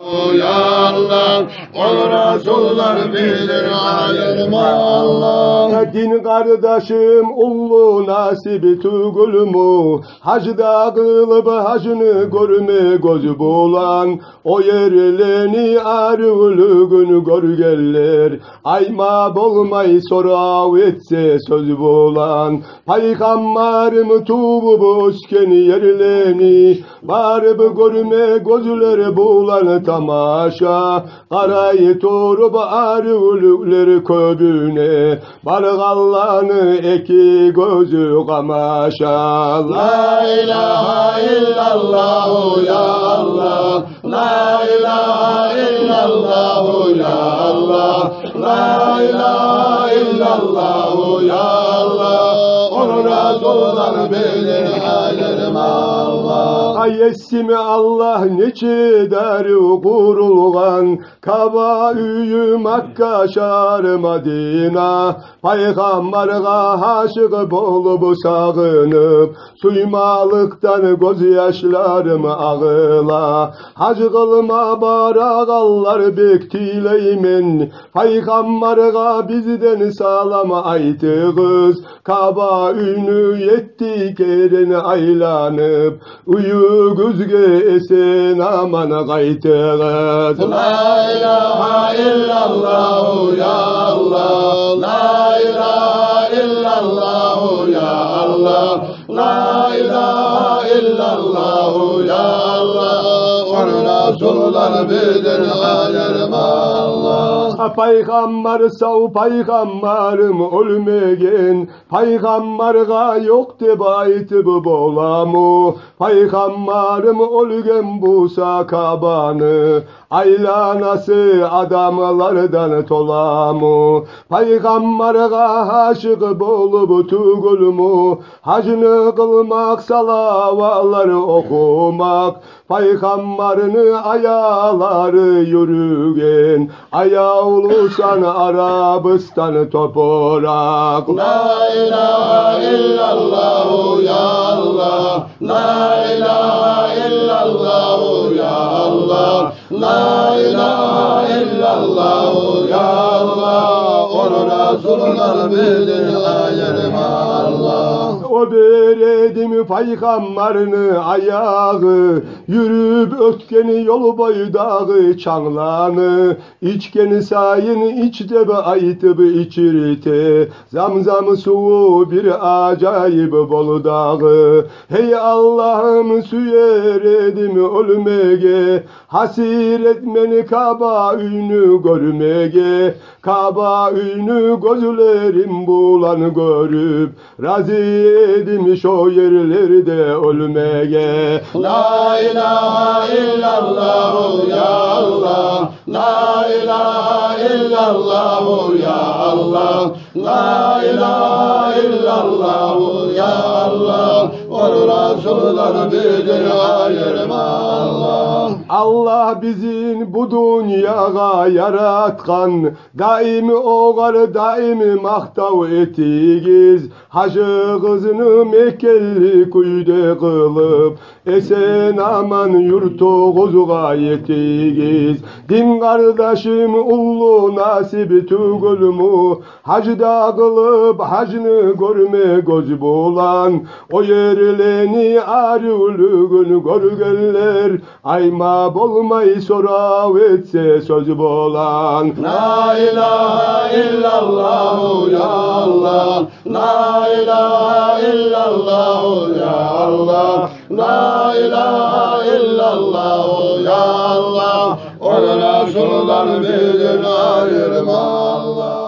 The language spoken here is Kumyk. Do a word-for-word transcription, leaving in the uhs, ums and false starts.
Я Аллагь, о Расулдан бизин айырма, Аллагь. Дин къардашым, уллу насип тюгюлмю гьаж да къылып, гьажны гёрме гёз булан? О ерлени арив оьлюгюн гёргенлер айма болмай, сорав этсе сёз булан. Пайхаммарым тувуп оьсген ерлени барып гёрме гёзлер булан тамаша. Къарай туруп арив оьлюлер кёбюне, баргъанланы эки гёзю къамаша. Ла илагьа иллаллагьу, я Аллагь. Ла илагьа иллаллагьу, я Аллагь. Ла илагьа иллаллагьу, я Аллагь. О Расулдан бизин айырма, Аллагь. Ай, Есим Аллагь, нече дарив къурулгъан Каба уьйю, Макка шагьар, Мадина. Пайхаммаргъа гьашыкъ болуп, сагъынып, сюймекликден гёзьяшларым агъыла. Гьаж къылма барагъанлар, бек тилеймен, Пайхаммаргъа бизден салам айтыгъыз. Каба уьйню етти керен айланып, уьюгюзге эсен-аман къайтыгъыз. Ла илагьа иллаллагьу, я Аллагь. Ла илагьа иллаллагьу, я Аллагь. Ла илагьа иллаллагьу, я Аллагь. О Расулдан бизин айырма, Аллагь. А, Пайхаммар сав, Пайхаммарым оьлмеген, Пайхаммаргъа ёкъ деп айтып боламы? Пайхаммарым оьлген буса, Кабаны айланасы адамлардан толамы? Пайхаммаргъа гьашыкъ болуп тюгюлмю гьажны къылмакъ, салаватлар охумакъ? Пайхаммарны аялары юрюген аявлу сан Арабистан топуракъ. Ла илагьа иллаллагьу, я Аллагь. Ла илагьа иллаллагьу, я Аллагь. Ла илагьа иллаллагьу, я Аллагь. О Расулдан бизин айырма, Аллагь. Оьбер эдим Пайхаммарны аягъы, юрюп оьтген ёл бойдагъы чангланы. Ичген сайын ич деп айтып ичирте, Замзам суву бир ажайып бол дагъы. Гьей Аллагьым, сюер эдим оьлмеге, гьасирет мен Каба уьйню гёрмеге. Каба уьйню гёзлерим булан гёрюп, рази эдим шо ерлерде оьлмеге. Ла илагьа иллаллагьу, я Аллагь. Ла илагьа иллаллагьу, я Аллагь. Ла илагьа иллаллагьу, я Аллагь. О Расулдан бизин айырма, Аллагь. Аллагь бизин бу дюньягъа яратгъан, даим огъар даим макътав этигиз. Гьажыгъызны мекенли кюйде къылып, эсен-аман юртугъузгъа етигиз. Дин къардашым, уллу насип тюгюлмю гьаж да къылып, гьажны гёрме гёз булан? О ерлени аривлюгюн гёргенлер айма болмай, сорав этсе сёз булан. Ла илагьа иллаллагьу, я Аллагь. Ла илагьа иллаллагьу, я Аллагь. Ла илагьа иллаллагьу, я Аллагь. О Расулдан бизин айырма, Аллагь.